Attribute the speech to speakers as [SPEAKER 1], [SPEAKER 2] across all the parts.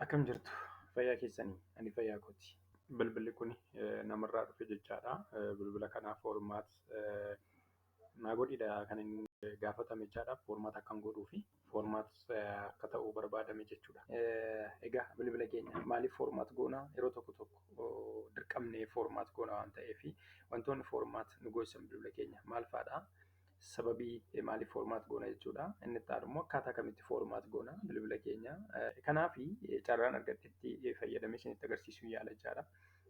[SPEAKER 1] Akkam jirtu? Fayyaa keessanii? Ani fayyaa kooti. Bilbilli kun namarraa dhufe jechaadha. Bilbila kanaaf format naa godhidha kan inni gaafatame jechaadha. Format akkan godhuu fi format akka ta'uu barbaadame jechuudha. Egaa bilbila keenya maaliif format goona? Yeroo tokko tokko dirqamnee format goona waan ta'eef, wantoonni format nu goosisan bilbila keenya maal fa'aadha? Sababii maaliif format goona jechuudha. Inni itti aanu immoo akkaataa kamitti format goona bilbila keenya. Kanaaf carraan argadhetti fayyadamee isinitti agarsiisuu yaala jechaadha.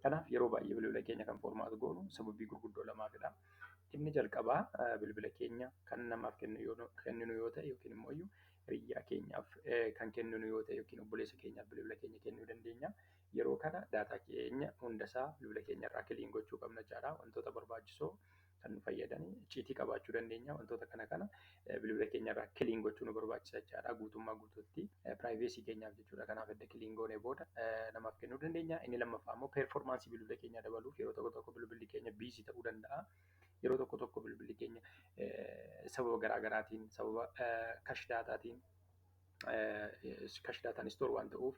[SPEAKER 1] Kanaaf yeroo baay'ee bilbila keenya kan format goonu sababii gurguddoo lamaafidha. Inni jalqabaa bilbila keenya kan namaaf kenninu yoo ta'e, yookiin immoo hiriyyaa keenyaaf kan kenninu yoo ta'e, yookiin obboleessa keenyaaf bilbila keenya kennuu dandeenya. Yeroo kana daataa keenya hundasaa bilbila keenya irraa clean gochuu qabna jechaadha. Wantoota barbaachisoo kan nu fayyadan icciitii qabaachuu dandeenya. Wantoota kana kana bilbila keenya irraa clean gochuu nu barbaachisa jechaadha. Guutummaa guutuutti privacy keenyaaf jechuudha. Kanaaf edda clean goonee booda namaaf kennuu dandeenya. Inni lammaffaa immoo performance bilbila keenyaa dabaluuf yeroo tokko tokko bilbilli keenya busy ta'uu danda'a. Yeroo tokko tokko bilbilli keenya sababa garaa garaatiin, sababa cache dataatiin, cache dataan store waan ta'uuf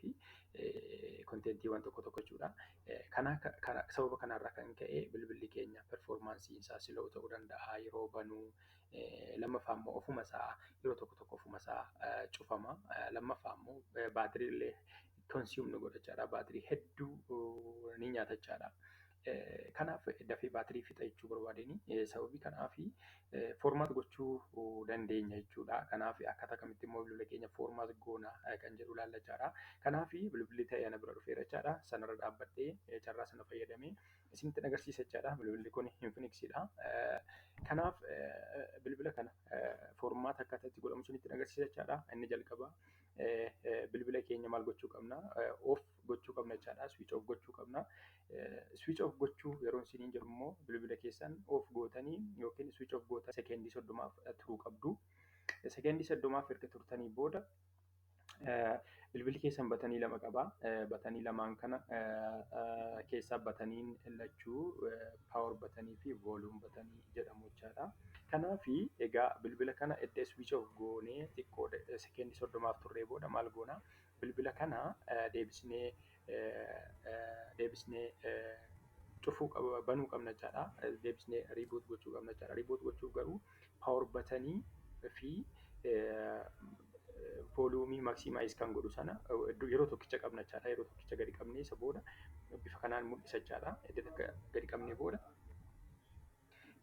[SPEAKER 1] contentiiwwan tokko tokko jechuudha. Kana sababa kanarraa kan ka'e bilbilli keenya performanceiin isaa slow ta'uu danda'a yeroo banuu. Lammaffaa immoo ofuma isaa yeroo tokko tokko ofuma isaa cufama. Lammaffaa immoo baatirii illee consume nu godha jechaadha. Baatirii hedduu ni nyaata jechaadha. Kanaaf dafee baatirii fixa jechuu barbaadeni, sababii kanaaf format gochuu dandeenya jechuudha. Kanaaf akkaataa kamitti immoo bilbila keenya format goona kan jedhu ilaalla jechaadha. Kanaaf bilbilli ta'ee ana bira dhufeera jechaadha. Sanarra dhaabbadhee carraa sana fayyadamee isinitti agarsiisa jechaadha. Bilbilli kun Infinixidha. Kanaaf bilbila kana format akkaataa itti godhamu isinitti agarsiisa jechaadha. Inni jalqabaa bilbila keenya maal gochuu qabna? Off gochuu qabna jechaadha. Switch off gochuu qabna. Switch off gochuu yeroo isiniin jedhu immoo bilbila keessan off gootanii yookiin switch off gootan sekeendii 30f turuu qabdu. Sekeendii 30f erga turtanii booda bilbilli keessan buttonii lama qaba. Buttonii lamaan kana keessaa buttoniin lachuu power buttonii fi volume buttonii jedhamu jechaadha. Kanaafi egaa bilbila kana edda switch off goonee xiqqoo sekeendii 30f turree booda maal goona? Bilbila kana deebisnee cufuu qaba, banuu qabna jechaadha. Deebisnee reboot gochuu qabna jechaadha. Reboot gochuuf garuu power buttonii fi volume maximize kan godhu sana yeroo tokkicha qabna jechaadha. Yeroo tokkicha gadi qabnee isa booda bifa kanaan mul'isa jechaadha. Edda takka gadi qabnee booda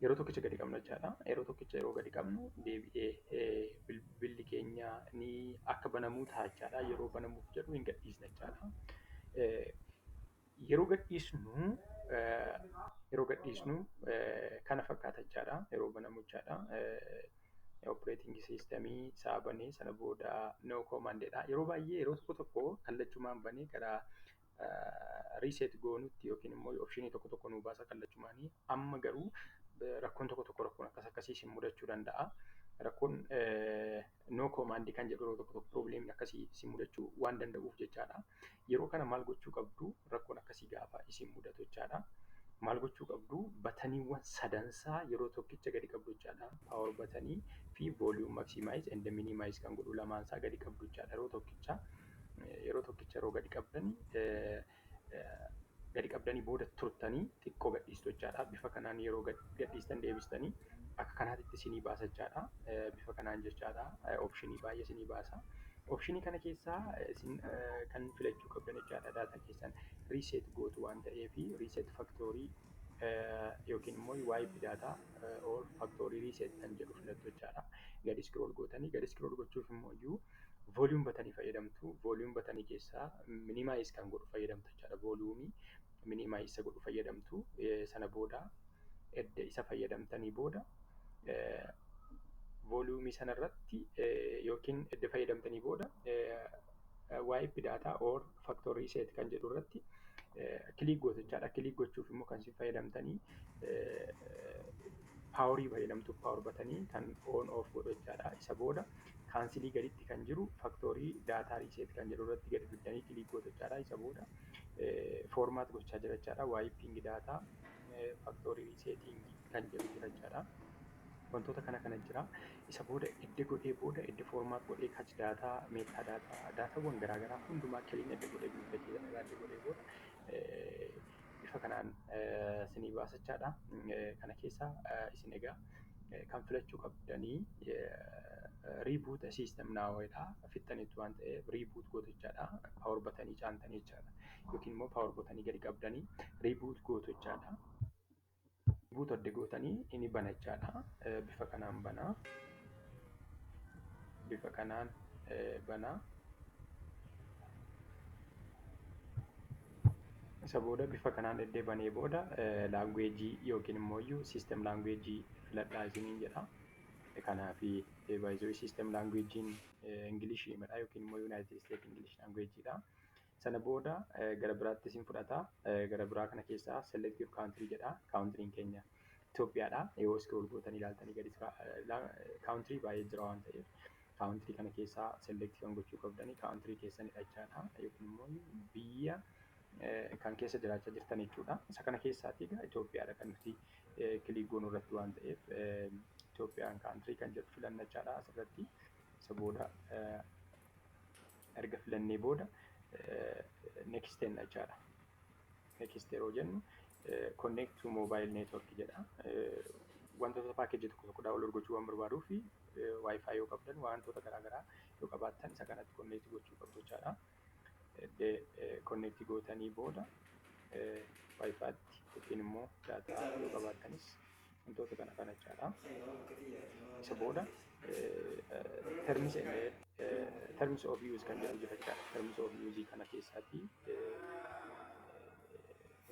[SPEAKER 1] yeroo tokkicha gadi qabna jechaadha. Yeroo tokkicha yeroo gadi qabnu deebi'ee bilbilli keenya ni akka banamuu ta'a jechaadha. Yeroo banamuuf jedhu hin gadhiisna jechaadha. Yeroo gadhiisnu kana fakkaata jechaadha. Yeroo banamu jechaadha. Operating systemii isaa banee sana booda no commandedha. Yeroo baay'ee yeroo tokko tokko kallachumaan banee gara reset goonutti yookiin immoo optionii tokko tokko nuu baasa kallachumaanii. Amma garuu rakkoon tokko tokko, rakkoon akkas akkasii isin mudachuu danda'a. Rakkoon no command kan jedhu yeroo tokko tokko problemni akkasii isin mudachuu waan danda'uuf jechaadha. Yeroo kana maal gochuu qabdu? Rakkoon akkasii gaafa isin mudatu jechaadha. Maal gochuu qabdu? Buttoniiwwan sadansaa yeroo tokkicha gadi qabdu jechaadha. Power buttonii fi volume maximize and minimize kan godhu lamaansaa gadi qabdu jechaadha yeroo tokkicha. Yeroo tokkicha yeroo gadi qabdanii, gadi qabdanii booda turtanii xiqqoo gadhiistu jechaadha. Bifa kanaan yeroo gadhiistan deebistanii akka kanaatitti isinii baasa jechaadha. Bifa kanaan jechaadha. Optionii baay'ee isinii baasa. Optionii kana keessaa isin kan filachuu qabdan jechaadha. Daataa keessan reset gootu waan ta'eef reset factory yookiin immoo wipe data or factory reset kan jedhu filattu jechaadha. Gadi scroll gootanii, gadi scroll gochuuf immoo iyyuu volume buttonii fayyadamtu. Volume buttonii keessaa minimize kan godhu fayyadamtu jechaadha. Volume minimize godhu fayyadamtu. Sana booda edda isa fayyadamtanii booda volume sanarratti yookiin edda fayyadamtanii booda wipe data or factory reset kan jedhu irratti click gootu jechaadha. Click gochuuf immoo kan isin fayyadamtanii powerii fayyadamtu, power buttonii kan on off godhu jechaadha. Isa booda cancelii gaditti kan jiru factory data reset kan jedhu irratti gadi fiddanii click gootu jechaadha. Isa booda format gochaa jira jechaadha. Wiping data, factory resetting kan jedhu jira jechaadha. Wantoota kana kana jira. Isa booda edda godhee booda, edda format godhee, cache data, metadata, daatawwan garaagaraa hundumaa clean edda godhee, bilbila keessan irraa edda godhee booda bifa kanaan isinii baasachaadha. Kana keessa isin egaa kan filachuu qabdanii "reboot system now" dha. Fixxaniitu waan ta'eef reboot gootu jechaadha. Power buttonii caantanii jechaadha. Yookiin immoo power buttonii gadi qabdanii reboot gootu jechaadha. Reboot adda gootanii inni bana jechaadha. Bifa kanaan bana. Bifa kanaan bana. Isa booda bifa kanaan eddee banee booda languageii yookiin immoo iyyuu system languageii filadhaa isiniin jedha. Kanaaf baay'isoo system languageiin Ingilishii yookiin immoo United States English languageiidha. Sana booda gara biraatti isin fudhata. Gara biraa kana keessaa "select your country" jedha. Countryn keenya Itoophiyaadha. Yoo scroll gootanii ilaaltanii gadi country baay'ee jira waan ta'eef country kana keessaa select kan gochuu qabdanii country keessanidha jechaadha. Yookiin immoo biyya kan keessa jiraachaa jirtan jechuudha. Isa kana keessaati egaa Itoophiyaadha kan nuti click goonuu irratti waan ta'eef Itoophiyaan country kan jedhu filanna jechaadha asirratti. Isa booda erga filannee booda next jenna jechaadha. Next yeroo jennu "connect to mobile network" jedha. Wantoota packageii tokko tokko download gochuu waan barbaaduu fi WiFi yoo qabdan, wantoota garaagaraa yoo qabaattan isa kanatti connect gochuu qabdu jechaadha. Connect gootanii booda WiFitti yookiin immoo data yoo qabaattanis wantoota kana kana jechaadha. Isa booda terms of use kan jedhu jira jechaadha. Terms of use kana keessaatti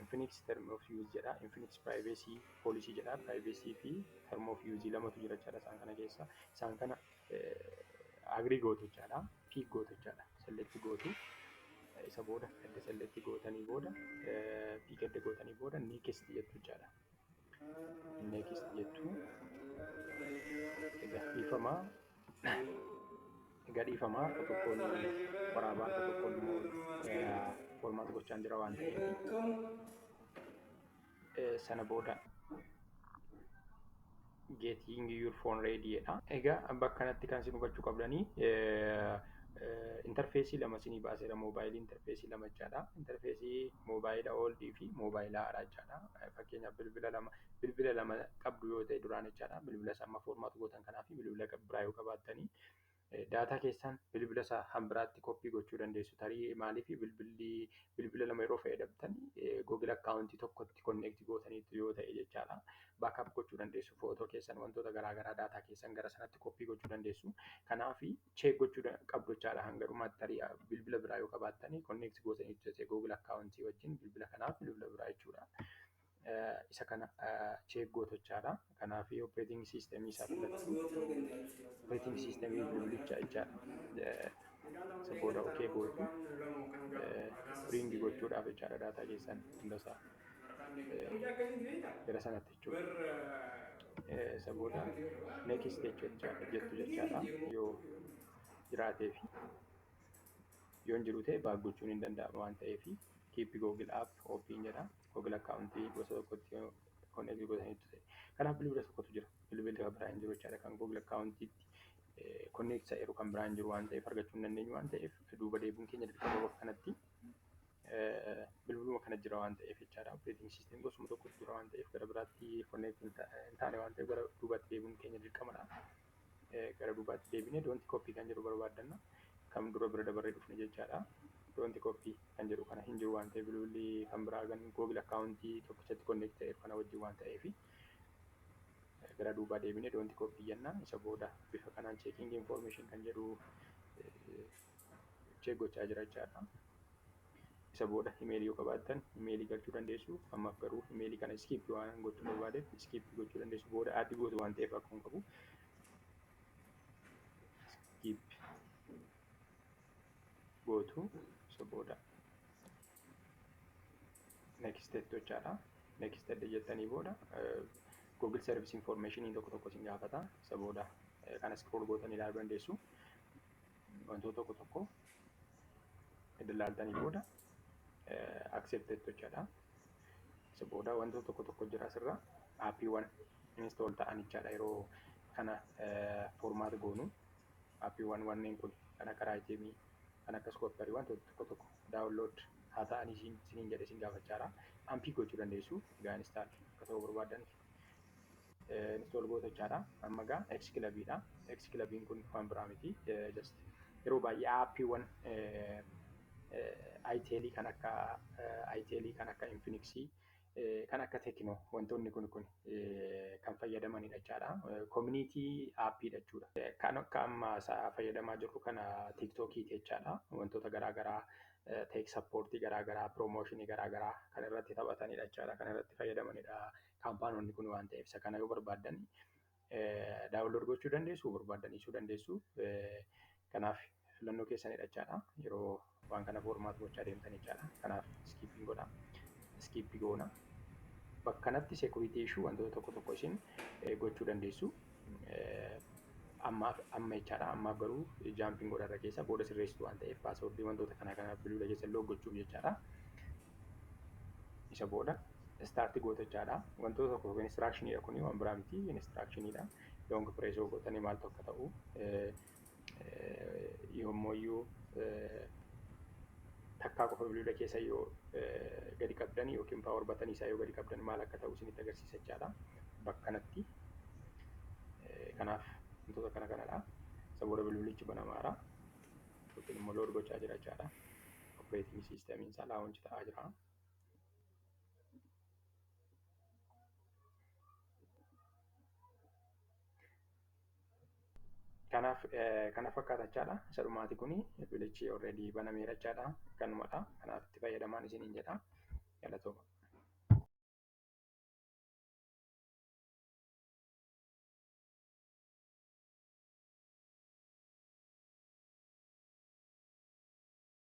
[SPEAKER 1] Infinix term of use jedha. Infinix privacy policy jedha. Privacy fi term of use lamatu jira jechaadha isaan kana keessa. Isaan kana agree gootu jechaadha. Pick gootu jechaadha. Select gootu. Isa booda edda select gootanii booda, pick edda gootanii booda next jettu jechaadha. Next jettu. Egaa dhiifamaa. Egaa dhiifamaa, harka tokkoon waraabaa, harka tokkoon immoo format gochaan jira waan ta'eef. Sana booda "getting your phone ready" jedha. Egaa bakka kanatti kan isin hubachuu qabdanii interfaceii lama isinii baaseera, moobaayilii interfaceii lama jechaadha. Interfaceii moobaayila oldii fi moobaayila haaraa jechaadha. Fakkeenyaaf bilbila lama qabdu yoo ta'e duraan jechaadha. Bilbila isa amma format gootan kanaa fi bilbila biraa yoo qabaattanii data keessan bilbila isaa kan biraatti copy gochuu dandeessu. Tarii maaliif bilbilli bilbila lama yeroo fayyadamtan Google accountii tokkotti connect gootaniitu yoo ta'e jechaadha. Backup gochuu dandeessu, footoo keessan, wantoota garaagaraa, data keessan gara sanatti copy gochuu dandeessu. Kanaaf check gochuu qabdu jechaadha, hanga dhumaatti tarii bilbila biraa yoo qabaattanii connect gootaniitu ta'e Google accountii wajjin bilbila kanaaf bilbila biraa jechuudha. Isa kana check gootu jechaadha. Kanaaf operating systemii isaa filattu. Operating systemii bilbilichaa jechaadha. Isa booda okay gootu, bring gochuudhaaf jechaadha data keessan hundasaa gara sanatti jechuudha. Isa booda next jettu jechaadha yoo jiraatee fi yoo hin jiru ta'e back gochuun hin danda'ama waan ta'eef "keep Google app open" jedha. Google accountii gosa tokkotti connect gootaniitu ta'e. Kanaaf bilbila tokkotu jira. Bilbilli kan biraa hin jiru jechaadha. Kan Google accountiitti connect ta'eeru kan biraa hin jiru waan ta'eef, argachuu hin dandeenyu waan ta'eef, duuba deebiin keenya dirqama bakka kanatti bilbiluma kana jira waan ta'eef jechaadha. Operating system gosuma tokkotu jira waan ta'eef, gara biraatti connect hin taane waan ta'eef, gara duubaatti deebiin keenya dirqamadha. Gara duubaatti deebinee "don't copy" kan jedhu barbaaddanna. Kan dura bira dabarree dhufne jechaadha. "Don't copy" kan jedhu kana hin jiru waan ta'eef, bilbilli kan biraa kan Google accountii tokkichatti connect ta'eef kana wajjin waan ta'eef, gara duubaa deebinee "don't copy" jenna. Isa booda bifa kanaan "checking information" kan jedhu check gochaa jira jechaadha. Isa booda imeelii yoo qabaattan imeelii galchuu dandeessu. Ammaaf garuu imeelii kana skip waan gochuu barbaadeef skip gochuu dandeessu. Booda add gootu waan ta'eef akkuma qabu. Skip gootu. Isa booda next jettu jechaadha. Next edda jettanii booda Google Service Information tokko tokko isin gaafata. Isa booda kana scroll gootanii ilaaluu dandeessu. Wantoota tokko tokko edda ilaaltanii booda accept jettu jechaadha. Isa booda wantoota tokko tokko jira asirra, appiiwwan Install ta'an jechaadha yeroo kana format goonu. Aappiiwwan wanneen kun kan akka Raayitemii, kan akka Skopparii wantoota tokko tokko download haa ta'anii isiniin jedhe isin gaafachaadha. Unpick gochuu dandeessu. Egaa install akka ta'uu barbaadan install goota jechaadha. Amma egaa X Clubiidha. X Clubiin kun waan biraa miti. Just yeroo baay'ee aappiiwwan Itelii kan akka Itelii, kan akka Infinixii, kan akka Tecno, wantoonni kun kan fayyadamanidha jechaadha. Community aappiidha jechuudha. Kan akka amma fayyadamaa jirru kana TikTokiiti jechaadha. Wantoota garaagaraa, tech supportii garaagaraa, promotionii garaagaraa kan irratti taphatanidha jechaadha. Kan irratti fayyadamanidha kaampaanonni kun waan ta'eef, isa kana yoo barbaaddan download gochuu dandeessu, barbaadan dhiisuu dandeessu. Kanaaf filannoo keessanidha jechaadha. Yeroo waan kana format gochaa deemtan jechaadha. Kanaaf skippiin godha. Skip goona. Bakka kanatti security issue wantoota tokko tokko isin gochuu dandeessu. Ammaaf amma jechaadha. Ammaaf garuu jumpiin godha irra keessa, booda sirreessitu waan ta'eef, passwordii wantoota kana kana bilbila keessa lock gochuuf jechaadha. Isa booda start goota jechaadha. Wantoota tokko tokko instructioniidha, kuni waan biraa miti, instructioniidha. Long press gootanii maaltu akka ta'u, yommuyyuu takkaa qofa bilbila keessa yoo gadi qabdan yookiin power buttonii isaa yoo gadi qabdan maal akka ta'u isinitti agarsiisa jechaadha. Bakka kanatti kanaaf wantoota kana kanadha. Isa booda bilbilichi banamaara yookiin immoo load gochaa jira jechaadha. Operating systemiin isaa launch ta'aa jira. Kanaaf kana fakkaata jechaadha. Isa dhumaati kuni, bilbilichi already banameera jechaadha. Kanumadha. Kanaaf itti fayyadamaan isiniin jedha. Galatooma.